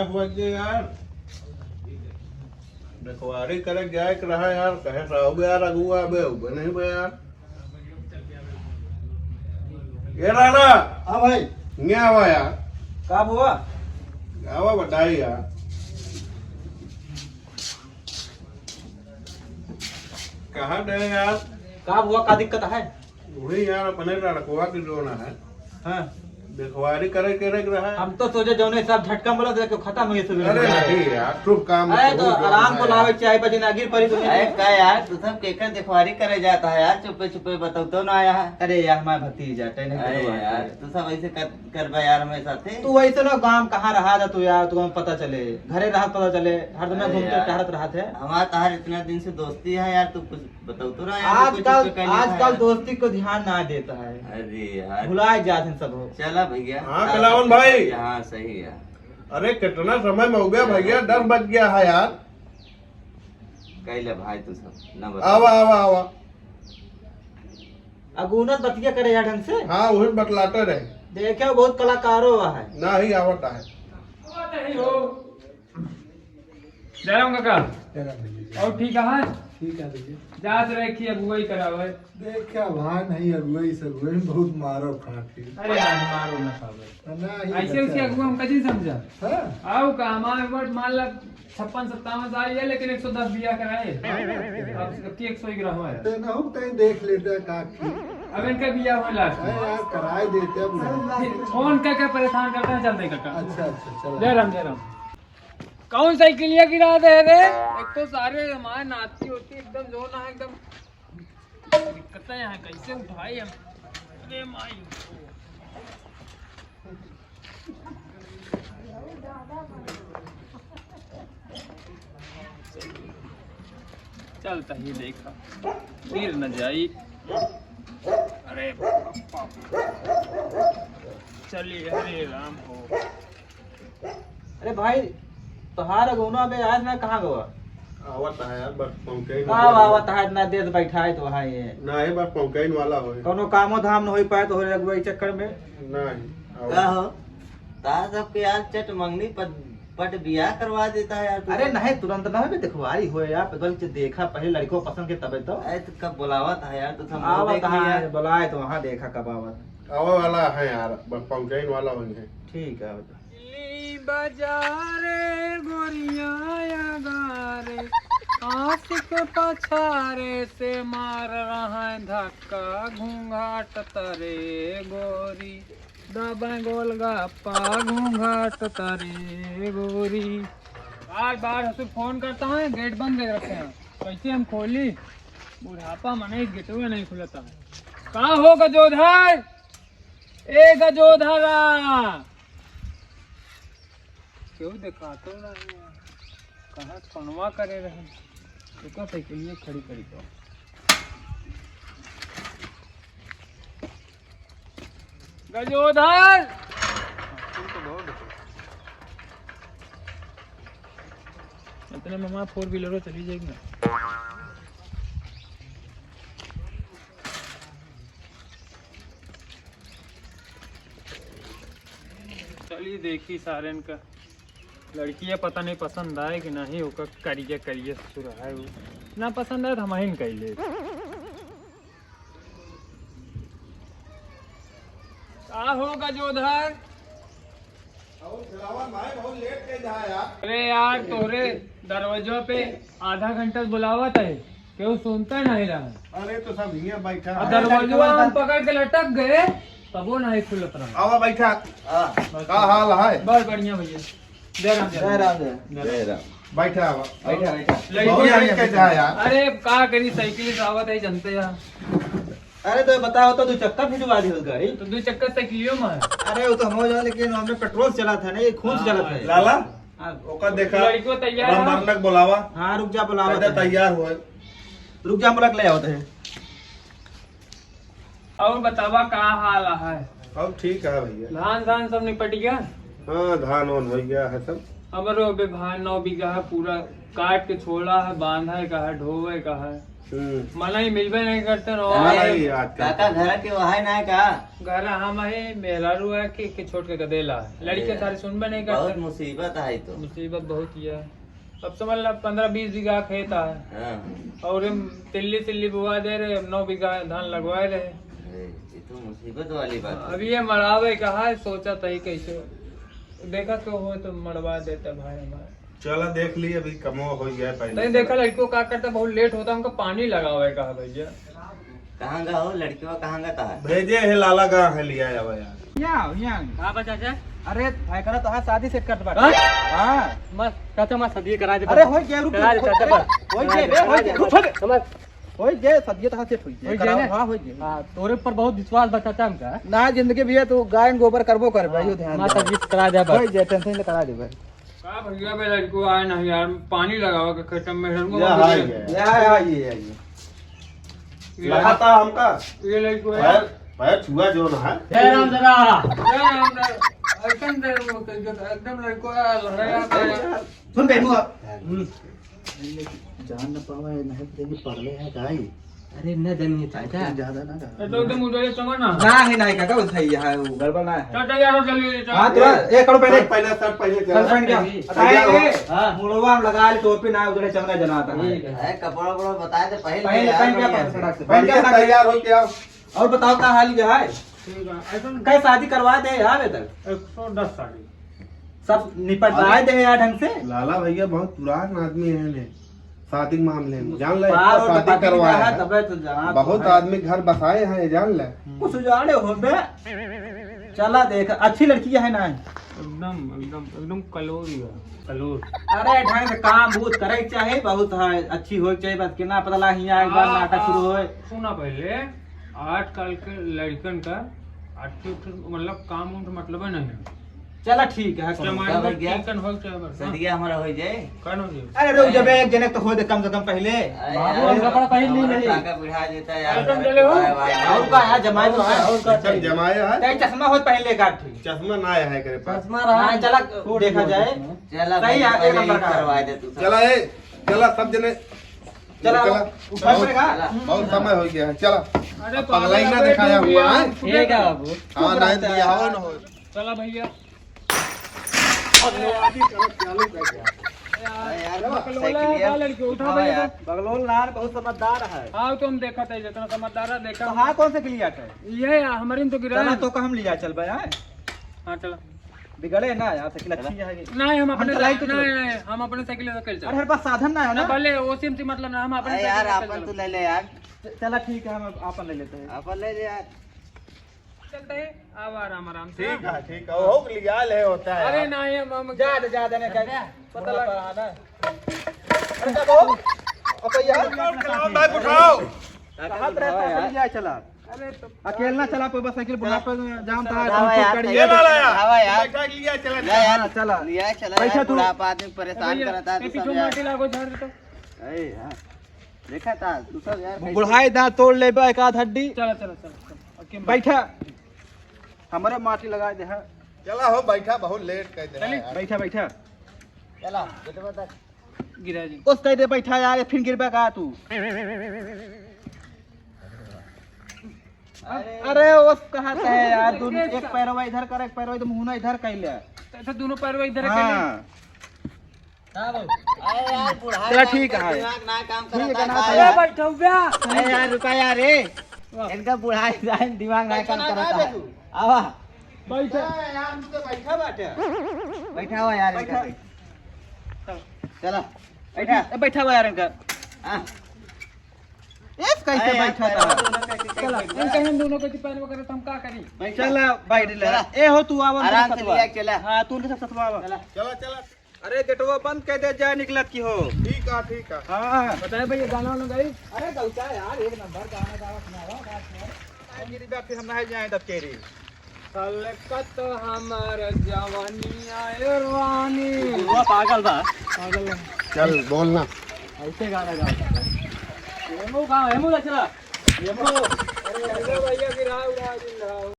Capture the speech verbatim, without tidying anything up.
बजे यार, देखवारी करे जाए के रहा यार, कहे से आओगे यार, अगुआ अबे, अबे नहीं बे यार। ये लाला। हाँ भाई। नहीं आवा यार। का हुआ? आवा बताई यार। कहाँ गए यार? का हुआ, का दिक्कत है? वही यार, अपने लड़कवा के जो ना है, हाँ। देखवारी करे के रख रहा है। हम तो सोचे जौने साहब झटका बोला था कि खत्म हो गया सुबह। अरे नहीं यार, शुभ काम अरे तो बहुत आराम को है। लावे चाय बजे ना गिर पड़ी तो अरे का यार, तू सब केकर देखवारी करे जाता है यार, चुप्पे चुप्पे बताओ तो ना आया है। अरे यार, हमारा भतीजा, टेने अरे कटवा यार, के। तू सब ऐसे कर, करबा यार हमारे साथे। तू वैसे ना गांव कहाँ रहा था तू यार, तू हमें पता चले, घरे रहा पता चले, हर दिन अरे घूमते यार, टहरत रहा थे। हमारा तहार इतना दिन से दोस्ती है यार, तू कुछ बताओ तो ना यार, कोई आजकल, चीज पे कहने का आजकल यार। दोस्ती को ध्यान ना देता है। अरे यार। भुलाए जात हैं सब हो। चला भैया। हाँ, हाँ, कलावन भाई। हाँ, सही है। अरे, कितना समय में हो गया भैया, दस बज गया है यार। कैले भाई तू सब, ना बता। आवा, आवा, आवा। अगुनस बतिया करे यार ढंग से। हाँ, वही बतलाते रहे। देखे, बहुत कलाकारो हुआ है। ना ही आवत है। जय राम काका। जय राम भैया। और ठीक है? ठीक है भैया। जात रहे कि अगुवाई करावे। देख क्या भाई, नहीं अगुवाई सगुवाई में बहुत मारो खाती। अरे यार, मारो ना खावे। ना ही ऐसे बचा उसके है। अगुआ हम कजी समझा? हाँ। आओ का, हमारे वर्ष मान ला छप्पन सत्तावन साल है, लेकिन एक सौ दस बिया कराए। हाँ। अब, अब की एक सौ ग्यारह है। तो ना हो, तैं देख लेता का की। अब इनका बिया हो लास्ट में। अरे यार, कराए देते अब। फोन करके परेशान करते हैं, चलते हैं काका। अच्छा, अच्छा, चलो। जय राम, जय राम। कौन साइकिलिया गिरा दे रे? एक तो सारे हमारे नाती होती एकदम जो ना है, एकदम दिक्कतें हैं, कैसे उठाए हम? अरे माई। चलता ही देखा, गिर न जाई। अरे बाप। चलिए, हरे राम हो। अरे भाई, तोहार अगुना बे आज ना कहाँ गवा? आवत है यार, बस पहुँचे ही का वाला आवत है। है, इतना देर बैठा है तो वहाँ ये। नहीं, बस पहुँचे ही वाला होए। कौनो कामो धाम न होई पाए तो हो रहे अगुआ चक्कर में। नहीं, आवत। का हो? तार सबके यार चट मंगनी पट, पट बियाह करवा देता है यार तू। अरे नहीं, तुरंत ना बे, देखवारी होए यार, पहले से देखा, पहले लड़को पसंद के तबे तो। अरे तो कब बुलावत है यार, तू सब आवत देख लिया। है, बुलाए तो वहाँ देखा कब आवत। आवे वाला है यार, बस पहुँचे ही वाला होए हैं। ठीक है, आवत। दिल्ली बाजारे गोरिया अगारे, आशिक पछारे से मार रहा है धक्का, घूंघाट तरे गोरी, दबे गोलगप्पा, घूंघाट तरे गोरी। बार बार हसुर फोन करता है, गेट बंद कर रखे हैं, कैसे हम खोली? बुढ़ापा मने गेटवे नहीं खुलता है। कहाँ हो गजोधर? ए गजोधरा, केहू देखातो ना है। कहाँ फोनवा करे रहे? रुका, साइकिलिया खड़ी करी तो। गजोधर! इतने में हमारा फोर व्हीलरो चली जाएगी ना। चलिए देखी सारेन का लड़किया पता नहीं पसंद आए कि नहीं, ओकर करिया करिया सुरहाए हो। ना पसंद आए तो हम ही कह ले। का हो गजोधर? अहो खिलावन भाई, बहुत लेट के जा यार। अरे यार, तोरे दरवाजा पे आधा घंटा से बुलावत है, केहू सुनता नहीं रहा। अरे तो सब हियां बैठा अब है। दरवाजा हम पकड़ के लटक गए, तबो नहीं खुलत रहा। आवा बैठा। हाँ। का हाल है? बस बढ़िया भैया। जय राम, जय जय राम। राम, जय। जय राम। बैठा आवा। बैठा, बैठा। बहुत लेट के जा यार। अरे का करी, साइकिल से आवत है, जनते यार। अरे तो बताओ तो, दो चक्का भिजवा दी गाड़ी। तो दो चक्का साइकिलियों में है। अरे वो तो हम हो जाए, लेकिन हमें पेट्रोल से चला था ना, ये खून से चला था। लाला, हाँ। ओका देखा, लड़को तैयार राम है। बरनक बुलावा। हाँ, रुक जा, बुलावा कहते तो है। तैयार हुए। रुक जा, हम रख ले आवत है। और बतावा का हाल है? सब ठीक है भैया। धान धान सब निपट गया? हाँ, धान वान हो गया है सब। हमरो अबे भाई नौ बीघा है, पूरा काट के छोड़ा है, बांधा है कहा, ढोवे कहा। हम्म। मनई मिलबे नहीं करते न। मनई आजकल। काका घर के वहां ना है का? घर हम है, मेहरारू है कि, कि छोट के गदेला है। लड़के अरे, सारे सुनबे नहीं करते। बहुत मुसीबत है तो। मुसीबत बहुत ही है। अब समझ ला, पन्द्रह बीस बीघा खेत है। हाँ। और हम तिल्ली तिल्ली बुआ दे रहे, नौ बीघा धान लगवाए रहे। अरे, ये तो मुसीबत वाली बात है। अब ये मड़ावे कहा है, सोचा था ही कैसे। देखा तो हो तो मड़वा देता भाई हमारा। चला देख ली, अभी कमवा हो गया पहले। नहीं देखा, लड़कियों का करता, बहुत लेट होता, हमको पानी लगावे कहा भैया। कहाँ गा हो लड़कियों, कहाँ गा तहा? भेजे है लाला गा है, लिया आवा यार। यहाँ, यहाँ। कहाँ बा चाचा? अरे, भाई करा तोहार शादी सेट करत बाटे। हाँ? हाँ। मस्त, चाचा मस्त शादी करा दे अरे, बस। होई गया, रुक, करा दे रुक, चाचा अरे, बस। होई गया, बे, होई गया, रुक, रुक। समझ। होई गया, शादी तोहार सेट होई गया, होई गया कराओ, ना? हाँ, होई गया। हाँ, तोरे पर बहुत विश्वास बा चाचा हमका। ना, जिंदगी भैया तू गाय गोबर करबो कर भाई, हाँ, यो ध्यान माता दे। जी करा दे बस। होई गया, टेंशन ले करा दे भाई। का भैया बे लड़को आए ना यार, पानी लगावा के खेत में, हमको या बोल हाय दे। गया। या हाय, हाय, ये, ये, ये। ये लगा था हमका। ये लड़को है। पैर, पैर छुआ जो ना है। जय राम दादा। जय राम दादा। ऐसन दे वो तो जो एकदम लड़को है, लहराया था। सुन बे, मुआ। हम्म। जान न पावे, नहीं तो ये पगले है गाई। अरे, न दनिये चाचा। ज्यादा ना कहा। तो एकदम उजड़े चमन ना। ना है, ना है, काका, वो सही है, वो गड़बड़ ना है। चाचा, यार, चलिए, चाचा। हाँ, तो एक करो पहले। सर, पहले, सर, पहले सर, चला। पहन क्या? तैयार हो। अरे, हाँ। मुड़वा में लगा ले, टोपी ना उजड़े चमन जनाता है। ठीक है। अरे, कपड़ा, वपड़ा बताए थे, पहन पहन, के पहन यार, क्या बढ़िया पहन से। सड़ा से? पहन बढ़िया क्या पहन? तैयार हो क्या? और बताओ, का हाल क्या है? ठीक है, ऐसा कई शादी करवा दे यार, इधर। एक सौ दस साड़ी। सब निपटाए दे यार ढंग से। लाला भैया बहुत पुरान आदमी है ने, शादी के मामले में। जान ले, बार और शादी पति करवाया रहा है। तबे तो जाना तो बहुत है। आदमी घर बसाए हैं, जान ले। कुछ उजाड़े हो बे। चला देख, अच्छी लड़की है ना? एकदम, एकदम, एकदम कलोर ही है, कलोर। अरे ढंग से काम बूझ करे के चाहे, बहुत है, अच्छी होए के चाहे, बस केना पता ला हियाँ एक बार आ, नाटक आ, शुरू होए। सुना पहले, आजकल के लड़कन का attitude, मतलब काम उम से मतलब है नहीं। चला ठीक है, चमारी का हो गया? चिकन हो चाहे बस, हाँ। सदिया हमारा हो जाए। कौन हो जाए? अरे रुक जबे, एक जने तो हो दे कम से कम पहले। अरे बाबू, यार, हम कपड़ा पहन ली हमारा नहीं। टाका बुढ़ा देता है यार। अरे तुम चले हो? भाई, भाई, और का है, जमाए तो है। और का एकदम जमाए है। तै चश्मा हो पहले का ठीक। चश्मा ना है करे पास। चश्मा रहा। हाँ, चला, छोड़ देखा दिया जाए। चश्मा। चला सही भाई, है, एक पहले नंबर ही का। करवा दे तू सब। चला ए, चला सब जने चला, निकला। उठा बहुत, पड़ेगा। बहुत समय हो गया है, चला। अरे अब पगलाई ना दिखाया हुआ है। ठीक है बाबू। हाँ, नहीं तो बियाह ना हो। चला भैया। अरे यार, बकलोल साइकिलिया। है, लड़की, उठा हाँ भैया। यार। बकलोल नार बहुत समझदार है। हाँ, तो हम देखा था, जितना समझदार है, देखा। तो हाँ, कौन साइकिलिया है? ये यार, हमारे में तो गिरा चला, है। तो का हम लिया चल भाई, हाँ? हाँ, चला। बिगड़े ना यार, साइकिल अच्छी है। नहीं, हम हम अपने चलाई साइकिल, तो नहीं, चलो। नहीं, हम अपने साइकिल से कल चल। अरे, हमारे पास साधन ना है ना। ना, भले, वो सिम से मतलब ना, हम अपने अरे यार, साइकिल से अपन चल। तो ले ले यार। च-, चला ठीक है, हम अपन ले लेते हैं। अपन ले ले यार। चलते हैं, अब आराम, आराम से। ठीक है, ठीक है, हो लिया ले होता है अरे यार। नहीं, हम, हम जा दे, जा दे, नहीं, कहीं पता लग पड़ा ना। अरे, क्या कहो? अब यार, बैग उठाओ। कहाँ पे रहता है? चल, चला। अरे तो अकेला चला पे बस साइकिल बुढ़ापे में जाम था, चला, तुम तो यार, करिए। ये वाला यार। आवा यार। बैठा के लिया चला। ले यार, हाँ, चला। लिया चला बैठा यार, तू। बुढ़ापा आदमी परेशान भैया, करता है, ये तू सब पीछू यार। माटी लागो झाड़ दे तो। अरे यार। देखा था, तू सब यार कैसे बुढ़ाई दांत तोड़ लेबे एक आध हड्डी। चला, चला, चला, चला। ओके, बैठा। हमारे माटी लगा दे, हाँ। चला हो, बैठा, बहुत लेट कर दे चली। यार। बैठा, बैठा। चला, बेटवा तक। गिरा जी। उस कह दे बैठा यार, फिर गिरबा का तू? अरे। अरे उस कहा है यार, दोनों एक पैरवा इधर कर, एक पैरवा इधर, मुहना इधर कर ले। तो ऐसे दोनों पैरवा इधर कर ले। हाँ। हाँ भाई। अरे यार, बुढ़ा चला, यार, ठीक है। दिमाग ना काम ठीक है, करता ना है। अरे बैठौबा। अरे यार, रुका यार, रे। वाह। इनका बुढ़ा जाए, दिमाग ना काम करता है। आवा। बैठा। ए, यार, हम तो बैठा बाटे। बैठा हुआ यार, बैठा। इनका। चला। बैठा। ए, बैठा हुआ यार इनका। हाँ। ए, कैसे अरे यार, बैठा था? पैरवा दोनों कैसे, कैसे चला, बैठा? इनका हम दोनों के पैर वगैरह तो हम का करी? बैठा। चला, बैठ ले। चला। ए हो, तू आवा, आराम से सतवा। लिया, चला। हाँ, तू उनके साथ सतवा आवा। चला। चला, चला। अरे, गेटवा बंद कर दे, जाए निकलत की हो। ठीक है, ठीक है। हाँ। बताए भैया, गाना वाना गाई? अरे, गौचा यार, एक नंबर गाना गावा, सुनावा, बात सुनावा। गिरी बाप के हम ना जाए तब केरी। छलकत हमार जवानी आए रानी। बुढ़वा पागल बा। पागल बा। चल, बोलना। ऐसे गाना गावा। एमो गाओ, एमो लचरा। एमो। अरे, भैया, गिरा, उड़ा, जिंदा।